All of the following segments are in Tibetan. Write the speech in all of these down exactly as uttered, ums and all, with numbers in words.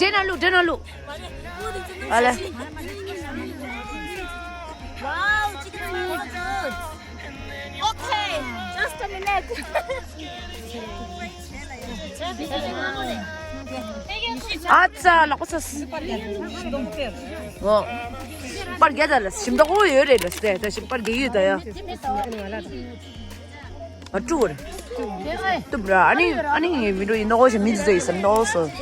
དེ་ན་ལུག་དེ་ན་ལུག་ཨ་ལེ། Wow, chicken is so good. Okay, just a minute. ཨ་ཙ་ལག་པ་ཚ། ཨོ། པར་རྒྱག་ད་ལ་ཞིམ་ད་ཨོ་ཡོད་རེད་ལ་སྟེ་ད་ཞིམ་པར་རྒྱག་ཡོད་ད་ཡ། ཨ་ཀྲུ་ར། ཏུབ་ར་ཨ་ནི་ཨ་ནི་ངའི་མི་འགྲོ་ཡིན་ནོ་ཞེས་མི་ཚོ་ཡིན་སམ་ནོ་སོ། ད་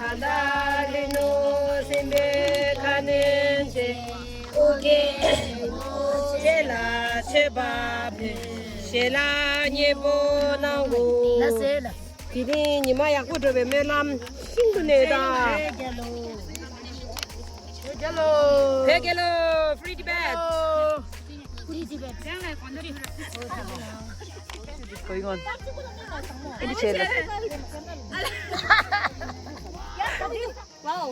ལྟ་ལྷ་ནོར་སེམས་དཔའི་ཁ་གནོན་བྱེད། ཨོ་རྒྱན་ལ་མཆོད་པ་ཕུལ། ཞལ་ལག་མཉེས་པོ་གནང་གོ། དེ་རིང་ཉི་མ་ཡག་པོ་འགྲོ་བའི་སྨོན་ལམ་ཤིན་ཏུ་ནས་དང་། བོད་རྒྱལ་ལོ། བོད་རྒྱལ་ལོ། Free Tibet. Free Tibet. Going on. ཨེ་འདི་བྱས་ལ། Wow.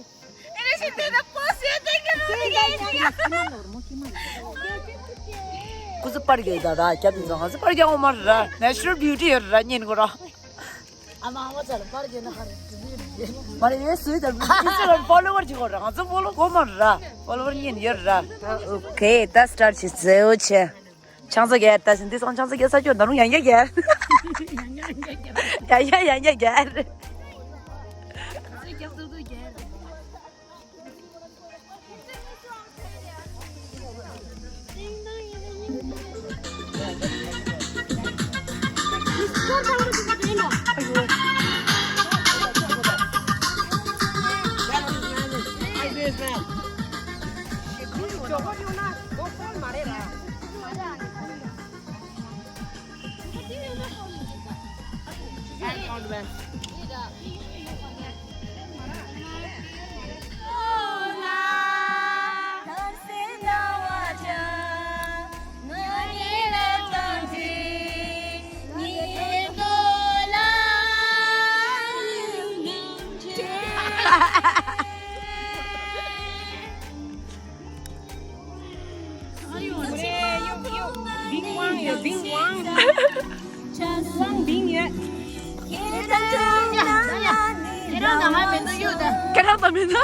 ཁོ་ཚོ་པར་རྒྱག་ད་ར་རྒྱབ་ཡིན་ཙང་ང་ཚོ་པར་རྒྱག་འོང་མ་ར་Natural Beauty ཡོད་ར་ཉན་གོ་ར། ཨ་མ་ཨ་མ་ཚ་ལ་པར་རྒྱག་ན་ཧ་ར་དུ་ཡོད་ར། མ་རེད་ངས་སུའི་ད་Instagram follower ཅིག་གོ་ར་ང་ཚོ་follow གོ་མ་ར་follower ཉན་ཡོད་ར། Okay, ད་start བྱེད་ཟེར་བོ་ཆེ། ཆང་ས་རྒྱལ་ད་ཞིན་དེ་སང་ཆང་ས་རྒྱལ་ས་ཁྱོད་ད་རུང་ཡང་རྒྱལ་རྒྱལ། ཡང་ཡང་ཡང་རྒྱལ་རྒྱལ། ཡོད། བིང་ཝང་ཡོད། བིང་ཝང་། ཝང་བིང་ཡོད། ཁྱེད་རང་ང་མ་མེད་ན་ཡོད་ད། ཁྱེད་རང་ད་མེད་ན།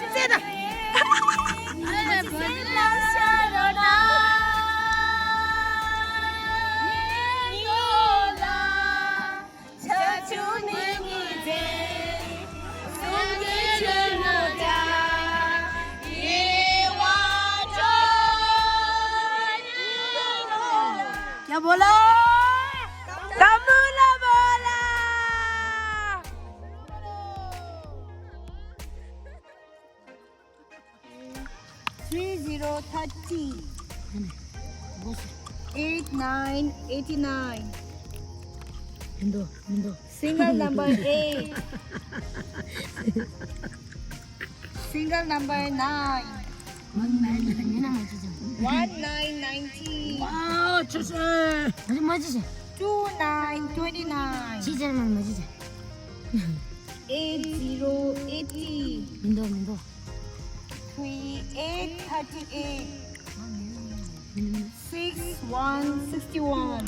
ཙེ་ད། क्या बोला? तमुला बोला। Three zero thirty. Eight nine eighty nine. Mindo, mindo. Single number eight. Single number nine. One nine ninety. Wow, just uh. Two nine twenty nine. Eight zero eighty. Mindo, mindo. Three eight thirty eight. Six one sixty one.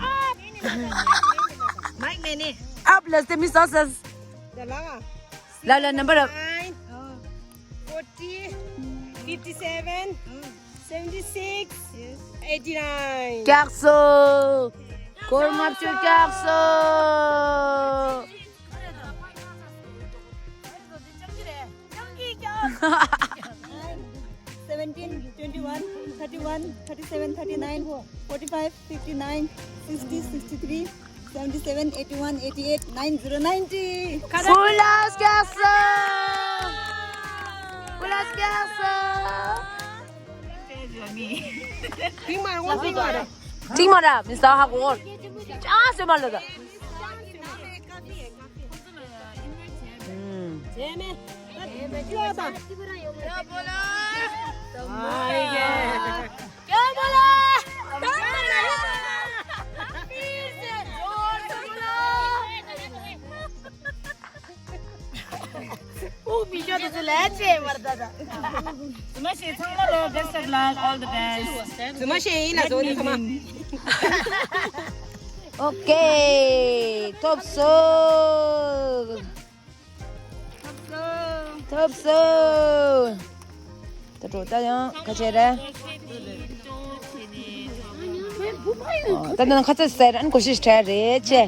Mike nene. Up, let's tell me success. The lava. La la number up. Nine, forty, fifty seven, seventy six, eighty nine. Kakso. Kormapcho kakso. Seventeen, twenty one, thirty one, thirty seven, thirty nine, forty five, fifty nine, sixty, sixty three, seventy seven, eighty one, eighty eight, nine zero, ninety. Kulas Castle! Kulas Castle! Ting mara, ting mara. Ting mara, Mister Hagor. Ah, se mal da. Hmm. Jai Mata. Jai Mata. Jai Mata. ཨུ་མི་ཤོ་དེ་ཚོ་ལས་བྱེད་བར་ད་ད། ཛི་མ་ཤེས་ཚང་མ་ལོ། Best of luck, all the best. ཛི་མ་ཤེས་ཡིན་ལ་བཟོ་ནི་ཁ་མ། ཨོ་ཀེ། ཐོབ་སོང་། ཐོབ་སོང་། ད་འགྲོ་ད་ཡང་ཁ་ཆེ་རེད། ཨོ། ད་ནང་ཁ་ཚ་ཟེར་ཨན་གོ་ཤིས་བྲལ་རེད་ཅེ།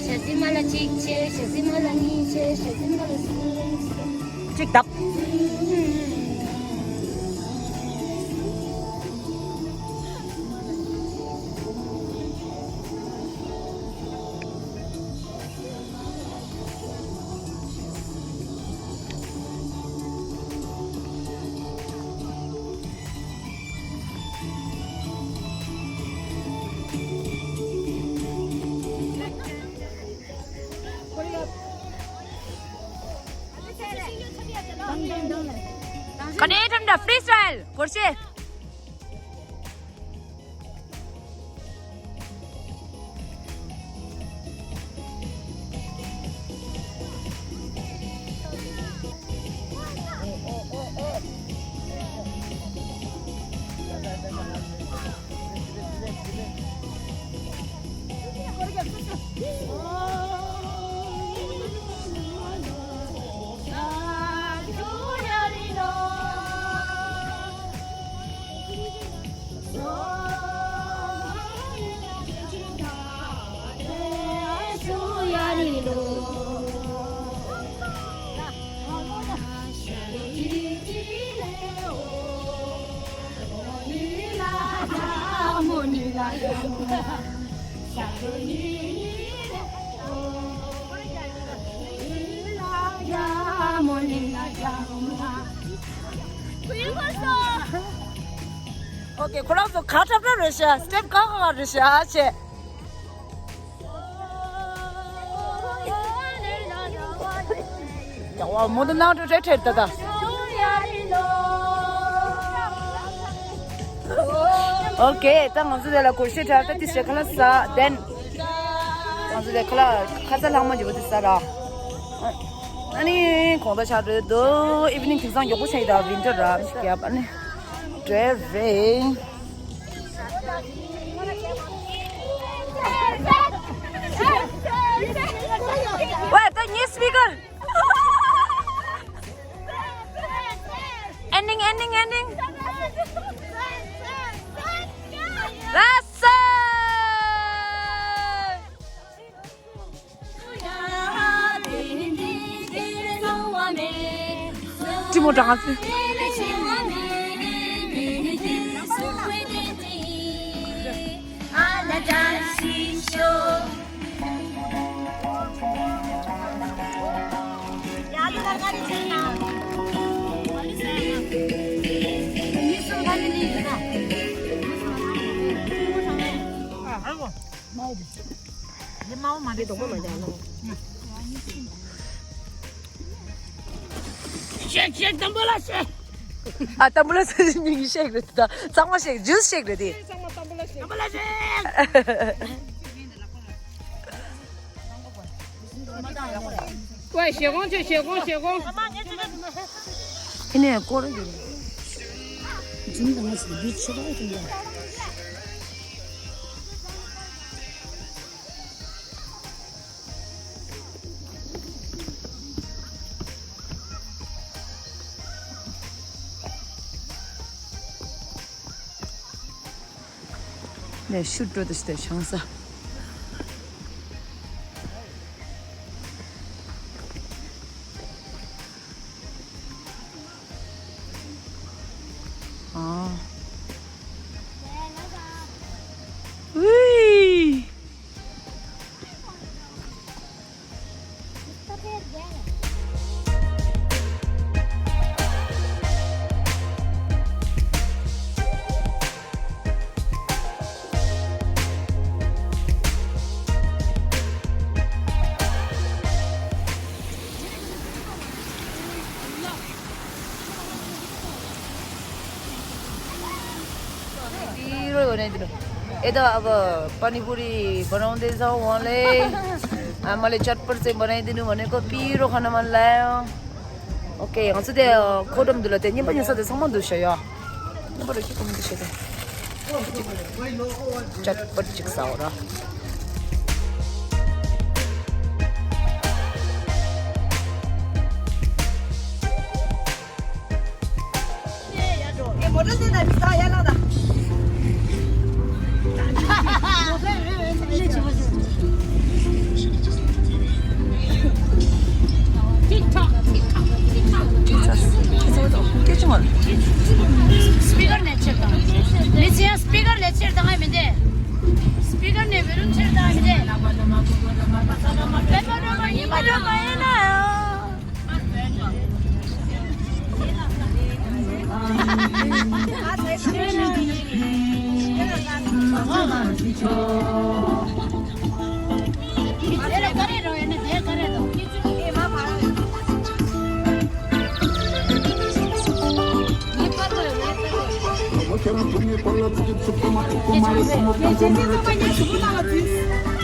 ཞག་ཚི་མ་ལ་གཅིག་བྱས། ཞག་ཚི་མ་ལ་གཉིས་བྱས། ཞག་ཚི་མ་ལ་གསུམ། གཅིག་བཏབ། ག་ནས་ཁྲམ་འདྲ་ཕི་རི་སི་ཊལ་སྒོར་གཞས། ཨོ་ཀེ། ཁོ་རང་ཚོ་ག་འཁྲབ་འཁྲབ་རེད་ཤག་སི་ཊེབ་ག་ག་ག་རེད་ཤག་ཨ་ཆེ། ཡ་བ་མོ་དེ་ནང་དུ་རེད་ཁྲེར་ད་ད། ཨོ་ཀེ། ད་ང་ཚོ་དེ་ལ་སྒོར་གཞས་འཁྲབ་ད་ཏི་ཞེ་ཁ་ལག་ཟ། དེན་ང་ཚོ་དེ་ཁ་ལག་ཁ་ཚ་ལྷག་མ་འཇིབ་པོ་དེ་ཟ་ར། ཨ་ནི་གོང་ད་ཆ་འགྲོ་འདུག་ཨི་ཝི་ནིང་དེང་སང་མགྱོགས་པོ་ཆགས་ཡི་ད། ཝིན་ཊར་ར་རྒྱབ། ཨ་ནི་འགྲོ་རེད། ཝེ་ད་ཉི་སི་པི་ཀར། ཨེན་ཌིང་ཨེན་ཌིང་ཨེན་ཌིང་། ལགས་སོ། ཀྲི་མོ་དྲང་ཚེ། ཤེག་ཤེག་ཏམ་བུ་ལ་ཤེག་ཨ་ཏམ་བུ་ལ་ཤེག་ཉིན་གྱི་ཤེག་རེད་ད། ཚང་མ་ཤེག་ཇུས་ཤེག་རེད་དེ། ཏམ་བུ་ལ་ཤེག་ཝེ་ཞེ་གོང་ཆེ་ཞེ་གོང་ཞེ་གོང་། ཨེ་ནས་སྐོར་ཡོད། ཇིམ་དང་ང་ཚོ་བི་ཆི་རོ་ཡོད་འདུག་ནས་ཤུ་འགྲོ་དུ་ཞིག་དེ་ཆང་ས། ཨ། ཝི། पीरो बने दिनु। ए तो अब पानीपुरी बनाउँदैछ उहाँले। आमाले चटपट चाहिँ बनाइदिनु भनेको पीरो खान मन लाग्यो। OK, यहाँ चाहिँ त्यो खोटम दुलो त्यो नेपाली सधैँ सम्म दुस्यो यो। नेपाली के कम दुस्यो त? चटपट चिक्सा हो र। སྤི་ཀར་ནས་ཕྱིར་བཏང་། མི་ཚེ་ཡང་སྤི་ཀར་ནས་ཕྱིར་བཏང་ཡ་མི་འདེ། སྤི་ཀར་ནས་བེ་རུམ་ཕྱིར་བཏང་ཡ་མི་འདེ། བེ་པ་རོ་མ་ཡིན་པ་རོ་མ་ཡིན་ན་ཡང་།